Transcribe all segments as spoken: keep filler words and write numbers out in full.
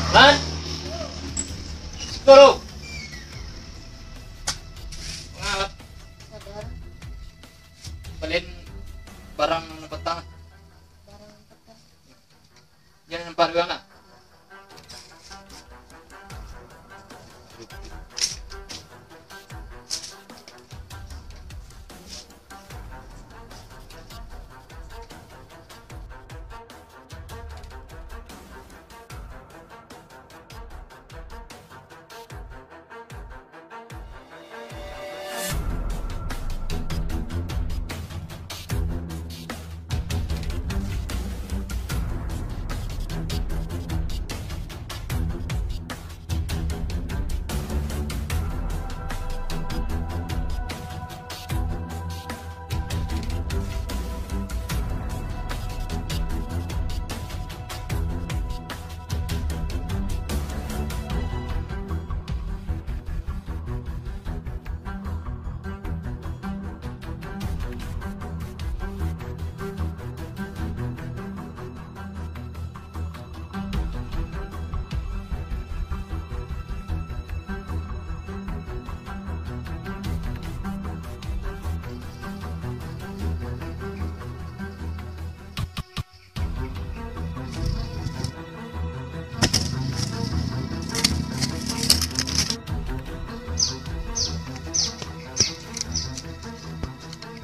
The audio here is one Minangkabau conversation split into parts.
Lan. Siko lu. Ngalap. Balian barang nan patang. Jan nampak urang lah.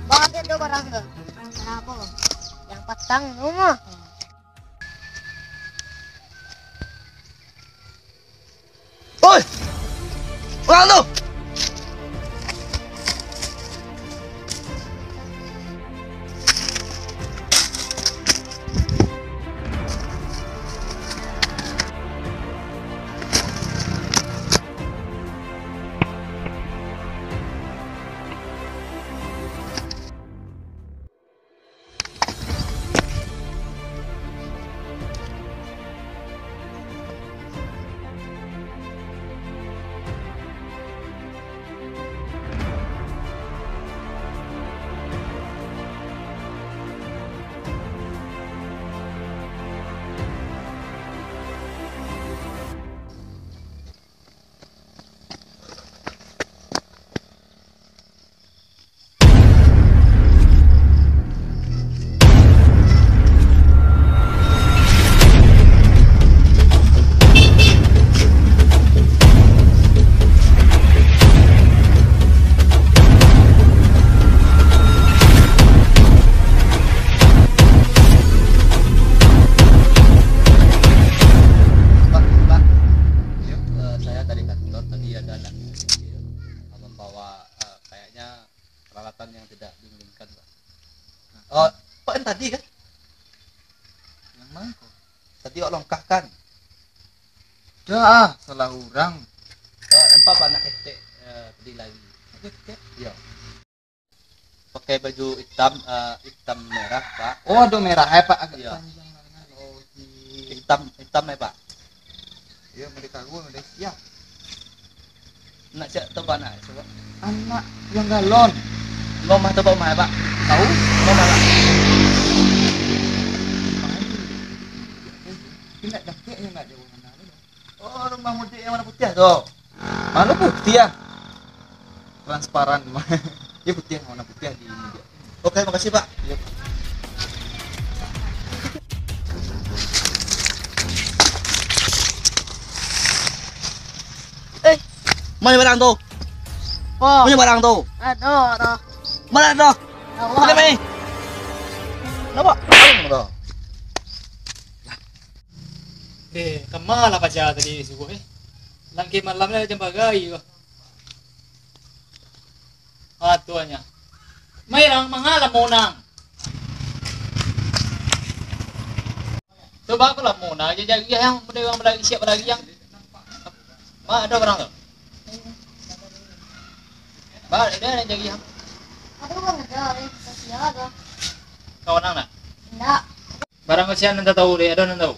Bang, ambiak tu barang tu. Barang apo, Bang? Nan patang tu mah. Oi! Urang tu! Pak, Pak. Iyo, eh, saya dari kantor. Tadi ada anak kecil, eh, membawa, eh, kayaknya peralatan yang tidak diinginkan, Pak. Oh, Pak yang tadi kan? Yang mana kok? Tadi awak longkah kan? Dah ah, salah urang. Eh, nampak Pak anak ketek, eh, tadi lari. Anak ketek? Iya. Pakai baju hitam, eh, hitam merah, Pak. Oh, ado merah, eh, Pak? Agak Iya. panjang lengan. Oh, di Hitam, hitam, eh, Pak. Iyo, Malaysia, Malaysia. Nak siap tu, Pak, nak siap, Pak? Anak yang galon. Lomah tu, Pak, rumah, Pak. Tahu? Lomah, Pak. Tapi nak dakek je, nak jauh mana tu. Oh, rumah mudik yang warna putiah tu. Malu putiah. Transparan. Iyo, putiah, warna putiah di mudik. Oke, makasih, Pak. Iyo. Eh, mana barang tu? Oh. Mana barang tu? Aduh, aduh. Mana tu? Ya Allah. Mana ni? Kenapa? Mana tu? Eh, kama lah paja tadi subuh, eh. Langkah malam lah jam bagai ko. Ah, tuannya. Mai rang, manga lamo nang. Coba aku lamo nang, jariah yang, model urang balari, siap balari yang. Ma, ado barang tu? Ma, ado nan jariah. Aduh, bang, ado, eh, kasihan tu. Kawan nang nak? Indak. Barang kasihan nan tatahu deh, ado nan tahu?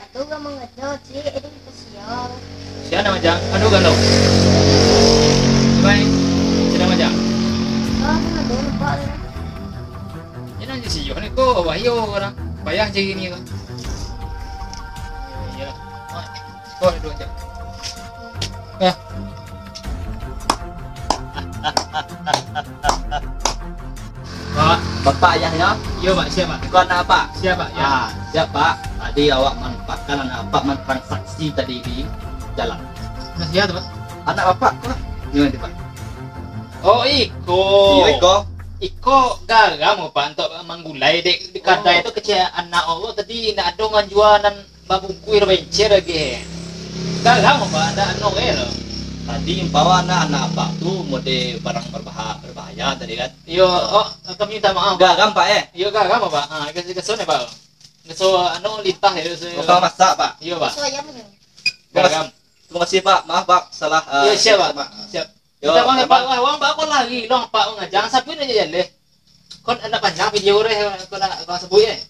Ado urang mangaja, cik, eh, kasihan. Kasihan nan macam, ado urang tahu? Baik, kasihan nan macam? Ah, ado nampak deh. Ini nan jisiyo ni ko, wahyo urang. Payah cari ni ko. Iyolah. Oh, dua jam. Ya. Pak. Bapak ayahnya? Iyo, Pak. Siap, Pak. Iko anak Apak? Siap, Pak. Ya. Ah, siap, Pak. Tadi awak manumpahkan anak Apak mantransaksi tadi di jalan. Nah, siap tu, Pak. Anak Bapak ko? Gimana, Pak? Oh, iko. Iyo, iko. Iko garam, Pak, untuak manggulai dek di kadai tu, kecek anak Allah tadi nak ado manjua nan babungkuih baencer lagi. Garam, Pak, ndak anu ge lo. Tadi umpama anak-anak Apak tu mode barang berbaha-, berbahaya tadi kan? Iyo, oh, kami minta maaf, Pak. Garam, Pak, eh? Iyo, garam, Pak. Ah, gaso, gaso ni, Pak. Gaso anu lintah yo, gaso. Oh, kalau masak, Pak? Iyo, Pak. Gaso ayam ni. Garam. Terima kasih, Pak. Maaf, Pak. Salah, eh, Iyo, siap, Pak. Siap. Yo, minta maaf, Pak. Wah, wang, Pak, kau lari, long, Pak, wang. Jangan sabuik aja jaleh. Kau nak panjang video deh, kau nak, kau sebut, eh.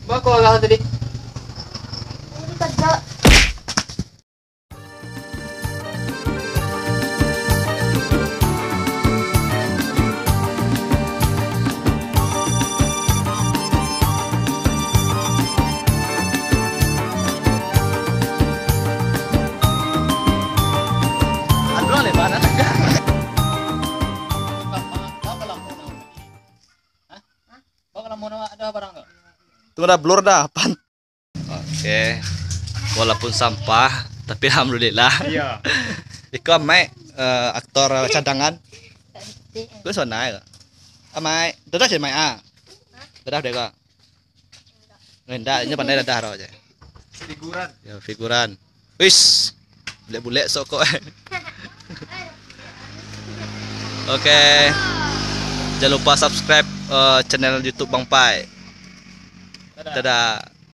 Apa kau arah tadi? Ini kerja. Aduh, lebar dah tegak. Hah? Bang, kalau mau nama ada barang tu? Tu dah blur dah, pan. Oke. Walaupun sampah, tapi alhamdulillah. Iya. Iko Amaik, eh, aktor cadangan. Gue sonai kok. Amaik, dadah sih, Maik, ah. Dadah deh kok. Enggak, ini pandai dadah ro aja. Figuran. Ya, figuran. Wis, bulek-bulek sok kok. Oke. Jangan lupa subscribe, eh, channel YouTube Bang Pai. Dadah. Dadah.